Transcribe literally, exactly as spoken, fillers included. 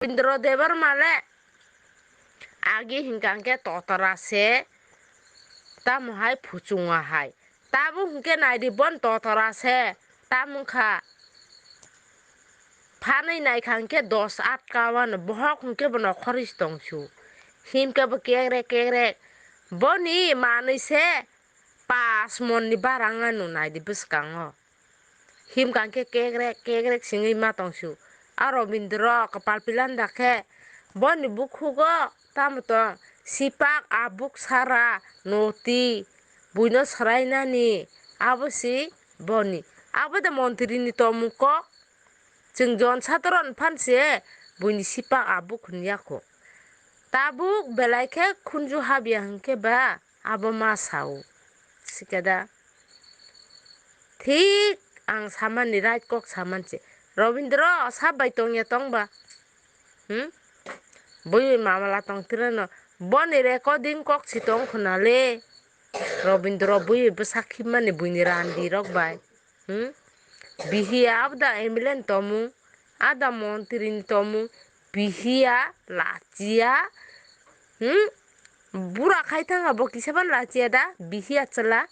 Indra Debbarma le agi hinkha hwnkhe totora se, tamo hai phuchungo hai. Tabuk hwnkhe naidi bon totora se, tamo wngkha. Phanwi naikha hwnkhe dos atka wano bohok hwnkhe bo nokhorwi se tongsu. Himkhe bo kekrek kekrek. Boni manwi se pas monni barang ano naidi bwskango. Himkha hwnkhe kekrek kekrek singwi ma tongsu. A Robindra kwpal pilanda khe boni bukhugo tamo tong sipak abuk sara noti buino swrainani abo si boni. Abo de montri ni tomung kok. Chwng jon satro ni phan se buini sipak abuk hwn ya kho. Tabuk belai khe khunju habya hwnkhe ba abo ma sao. Sikada. Thik ang samani right kok saman se. Robindra sab bai tongya tong ba. Hmm? Bui mamala tong tirano. Boni recording kok si tong khuna le. Robindra bui bwsak himani buini randi rok bai. Hmm? Bihiya abda M L A ni tomung, ada montri ni tomung, bihiya, lachiya, hmm? Bura khai thanga bo kisa ban lachiya da, bihiya chwla.